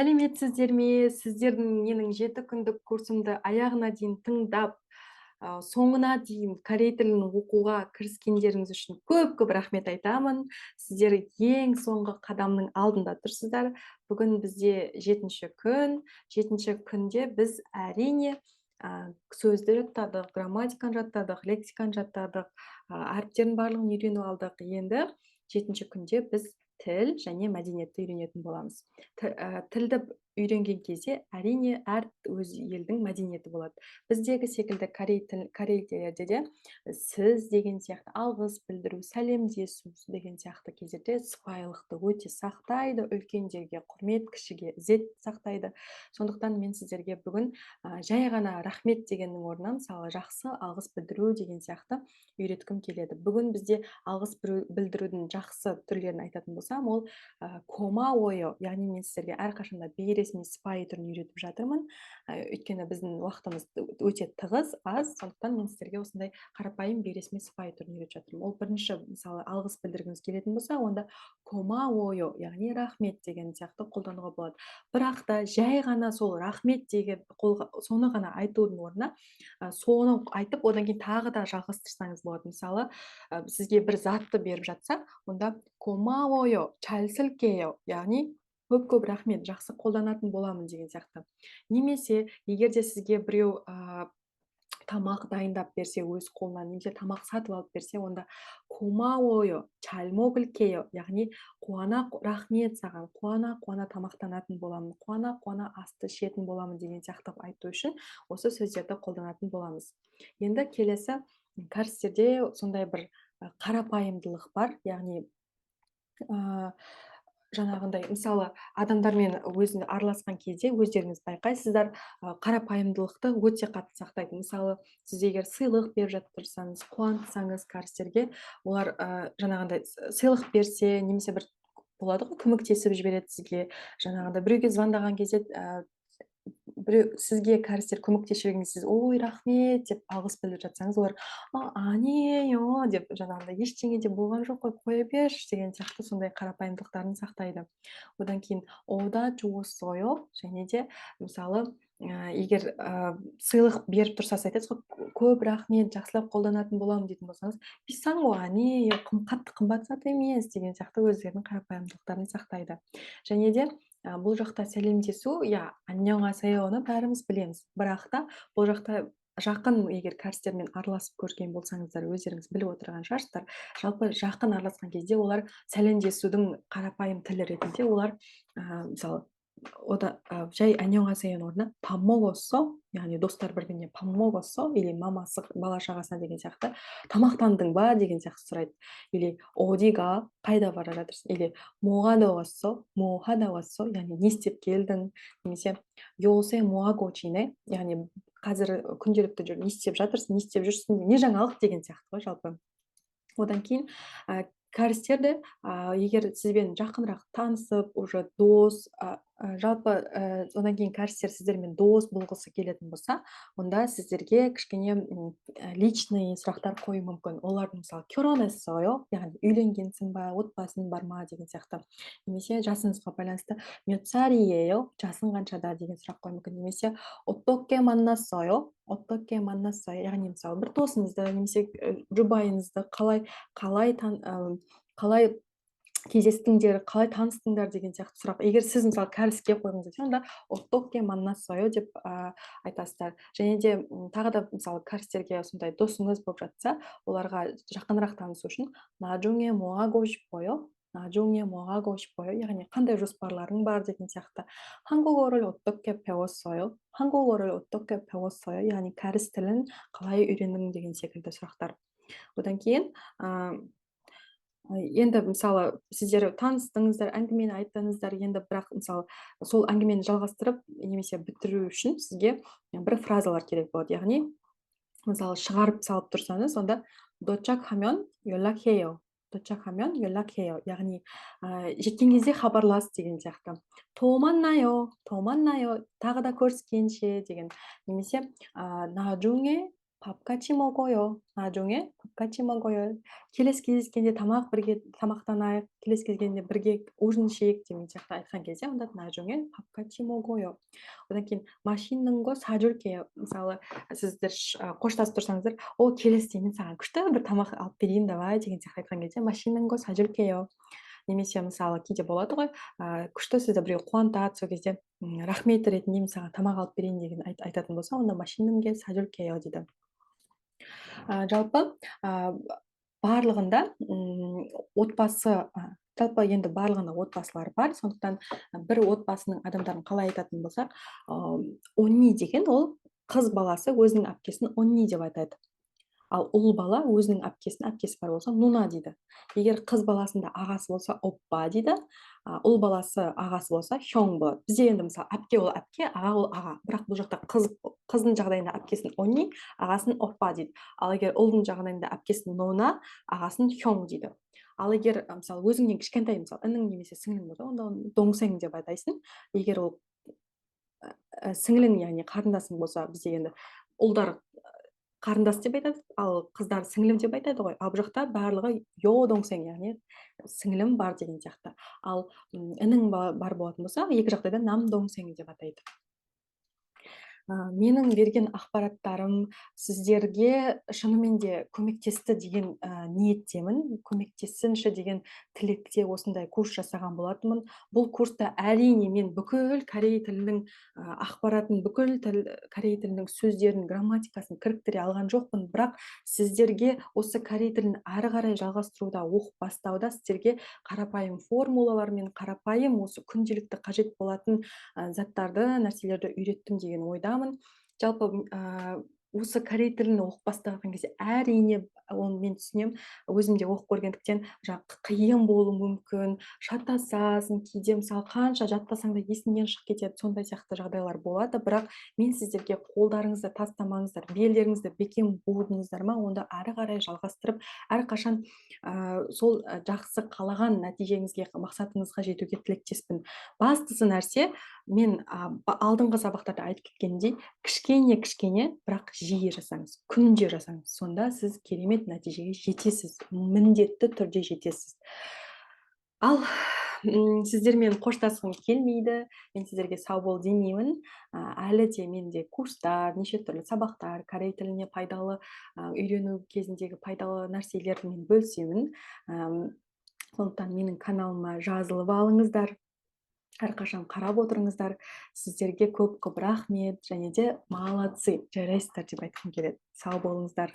Сәлеметсіздер ме? Сіздердің менің 7 күндік курсымды аяғына дейін тыңдап, соңына дейін корей тілін оқуға кіріскендеріңіз үшін көп көп рахмет айтамын. Сіздер ең соңғы қадамның алдында тұрсыздар. Бүгін бізде жетінші күн. Жетінші күнде біз, әрине, сөзді жаттадық, грамматиканы жаттадық, лексиканы жаттадық, әріптердің барлығын үйреніп алдық. Енді жетінші күнде біз тіл және мәдениетті үйренетін боламыз. Тілді үйренген кезде, әрине, әр өз елдің мәдениеті болады. Біздегі секілді корей тіл, корейлерде де сіз деген сияқты алғыс білдіру, сәлемдесу деген сияқты кездерде сыпайылықты өте сақтайды, үлкендерге құрмет, кішіге ізет сақтайды. Сондықтан мен сіздерге бүгін жай ғана рахмет дегеннің орнына, мысалы, жақсы алғыс білдіру деген сияқты үйреткім келеді. Бүгін бізде алғыс білдірудің жақсы түрлерін айтатын болсам, ол 고마워요. Яғни мен сіздерге әрқашанда бейресми, сыпайы түрін үйретіп жатырмын, өйткені біздің уақытымыз өте тығыз, аз. Сондықтан мен сіздерге осындай қарапайым, бейресми, сыпайы түрін үйретіп жатырмын. Ол бірінші, мысалы, алғыс білдіргіңіз келетін болса, онда 고마워요, яғни рахмет деген сияқты қолдануға болады. Бірақ та жай ғана сол рахмет деген қолға, соны ғана айтудың орнына, соны айтып, одан кейін тағы да жалғастырсаңыз болады. Мысалы, сізге бір затты беріп жатса, онда 고마워요, 잘 쓸게요, яғни көп көп рахмет, жақсы қолданатын боламын деген сияқты. Немесе егер де сізге біреу тамақ дайындап берсе өз қолынан немесе тамақ сатып алып берсе, онда 고마워요, 잘 먹을게요, яғни қуана, рахмет саған, қуана қуана тамақтанатын боламын, қуана қуана асты ішетін боламын деген сияқты айту үшін осы сөздерді қолданатын боламыз. Енді келесі, кәрістерде сондай бір қарапайымдылық бар, яғни жаңағындай, мысалы, адамдармен өзін араласқан кезде, өздеріңіз байқайсыздар, қарапайымдылықты өте қатты сақтайды. Мысалы, сіз егер сыйлық беріп жатырсаңыз, қуантсаңыз кәрістерге, олар жаңағындай сыйлық берсе немесе бір болады ғой, көмектесіп жібереді сізге. Жаңағындай біреуге звондаған кезде, біреу сізге, кәрістер көмектесіп жіберген кезде, сіз «Ой, рахмет» деп алғыс білдіріп жатсаңыз, олар «아니에요» деп, жаңағындай «Ештеңе де болған жоқ қой, қоя берші» деген сияқты сондай қарапайымдылықтарын сақтайды. Одан кейін 어디다 주웠어요. Және де, мысалы, егер сыйлық беріп тұрса, сіз айтасыз ғой, «Көп рахмет, жақсылап қолданатын боламын» дейтін болсаңыз, 비싼 거 아니에요, қатты қымбат зат емес деген сияқты өздерінің қарапайымдылықтарын сақтайды. Және де бұл жақта сәлемдесу, иә, 안녕하세요ны бәріміз білеміз. Бірақ та бұл жақта жақын егер кәрістермен араласып көрген болсаңыздар, өздеріңіз біліп отырған шығарсыздар. Жалпы, жақын араласқан кезде олар сәлемдесудің қарапайым тілі ретінде олар мысалы, ода жай 안녕하세요ның орнына 밥 먹었어, яғни достар бір біріне 밥 먹었어 или мамасы бала шағасына деген сияқты, тамақтандың ба деген сияқты сұрайды. Или 어디가, қайда бара жатырсың, или 뭐 하다 왔어, 뭐 하다 왔어, яғни не істеп келдің, немесе 요새 뭐 하고 지내, яғни қазір күнделікті жүр, не істеп жатырсың, не істеп жүрсің, не жаңалық деген сияқты ғой жалпы. Одан кейін кәрістер де егер сізбен жақынырақ танысып, уже дос, жалпы, одан кейін кәрістер сіздермен дос болғысы келетін болса, онда сіздерге кішкене личный сұрақтар қоюы мүмкін. Олардың, мысалы, 결혼했어요, яғни үйленгенсің ба, отбасың бар ма деген сияқты. Немесе жасыңызға байланысты 몇 살이에요, жасың қаншада деген сұрақ қоюы мүмкін. Немесе 어떻게 만났어요, 어떻게 만났어요, яғни, мысалы, бір досыңызды немесе жұбайыңызды қалай кездестіңдер, қалай таныстыңдар деген сияқты сұрақ. Егер сіз, мысалы, кәріске қойғыңыз келсе, онда 어떻게 만났어요 деп айтасыздар. Және де тағы да, мысалы, кәрістерге сондай досыңыз болып жатса, оларға жақынырақ танысу үшін 나중에 뭐 하고 싶어요, 나중에 뭐 하고 싶어요, яғни қандай жоспарларың бар деген сияқты. 한국어를 어떻게 배웠어요, 한국어를 어떻게 배웠어요, яғни кәріс тілін қалай үйрендің деген секілді сұрақтар. Одан кейін енді, мысалы, сіздер таныстыңыздар, әңгімені айттыңыздар. Енді бірақ, мысалы, сол әңгімені жалғастырып немесе бітіру үшін сізге бір фразалар керек болады. Яғни, мысалы, шығарып салып тұрсаңыз, онда 도착하면 연락해요, 도착하면 연락해요, яғни жеткен кезде хабарлас деген сияқты. 또 만나요, 또 만나요, тағы да көріскенше деген. Немесе 나중에 밥 같이 먹어요. 나중에 밥 같이 먹어요. Келесі кездескенде тамақ бірге тамақтанайық, келесі кездескенде бірге ужин ішейік деген сияқты айтқан кезде, онда 나중에 밥 같이 먹어요. Одан кейін 맛있는 거 사줄게요. Мысалы, сіздер қоштасып тұрсаңыздар, о, келесіде мен саған күшті бір тамақ алып берейін, давай деген сияқты айтқан кезде 맛있는 거 사줄게요. Немесе, мысалы, кейде болады ғой, күшті сізді біреу қуантады, сол кезде рахмет ретінде мен саған тамақ алып берейін деген айтатын болса, онда 맛있는 게 사줄게요 дейді. Жалпы барлығында отбасы, жалпы енді барлығында отбасылар бар, сондықтан бір отбасының адамдарын қалай айтатын болсақ, 언니 деген ол қыз баласы өзінің әпкесін 언니 деп атайды, ал ұл бала өзінің әпкесін, әпкесі бар болса, 누나 дейді. Егер қыз баласында ағасы болса, 오빠 дейді, ұл баласы ағасы болса, 형 болады. Бізде енді, мысалы, әпке ол әпке, аға ол аға, бірақ бұл жақта қыздың жағдайында әпкесін 언니, ағасын 오빠 дейді, ал егер ұлдың жағдайында әпкесін 누나, ағасын 형 дейді. Ал егер, мысалы, өзіңнен кішкентай, мысалы, інің немесе сіңлің болса, онда оны 동생 деп атайсың. Егер ол сіңлің, яғни қарындасың болса, бізде енді ұлдар қарындас деп айтады, ал қыздар сіңлім деп айтады ғой. Ал бұл жақта барлығы 여동생, яғни сіңлім бар деген сияқты. Ал інің бар болатын болса, екі жағдайда 남동생 деп атайды. Менің берген ақпараттарым сіздерге шынымен де көмектесті деген ниеттемін, көмектессінші деген тілекте осындай курс жасаған болатынмын. Бұл курста, әрине, мен бүкіл корей тілінің ақпаратын, бүкіл тіл, корей тілінің сөздерін, грамматикасын кіріктіре алған жоқпын, бірақ сіздерге осы корей тілін әрі қарай жалғастыруда, оқып бастауда сіздерге қарапайым формулалар мен қарапайым осы күнделікті қажет болатын заттарды, нәрселерді үйреттім деген ойдамын. Жалпы, осы корей тілін оқып бастаған кезде, әрине, оны мен түсінемін, өзім де оқып көргендіктен, жаңағы қиын болуы мүмкін, шатасасың кейде, мысалы, қанша жаттасаң да есіңнен шығып кетеді, сондай сияқты жағдайлар болады. Бірақ мен сіздерге қолдарыңызды тастамаңыздар, белдеріңізді бекем будыңыздар ма, онда әрі қарай жалғастырып, әрқашан сол жақсы қалаған нәтижеңізге, мақсатыңызға жетуге тілектеспін. Бастысы нәрсе, мен алдыңғы сабақтарда айтып кеткенімдей, кішкене кішкене, бірақ жиі жасаңыз, күнде жасаңыз, сонда сіз керемет нәтижеге жетесіз, міндетті түрде жетесіз. Ал сіздермен қоштасқым келмейді, мен сіздерге сау бол демеймін. Әлі де менде курстар, неше түрлі сабақтар, корей тіліне пайдалы, үйрену кезіндегі пайдалы нәрселермен бөлісемін. Сондықтан менің каналыма жазылып алыңыздар, әрқашан қарап отырыңыздар. Сіздерге көп көп рахмет және де молодцы, жарайсыздар деп айтқым келеді. Сау болыңыздар.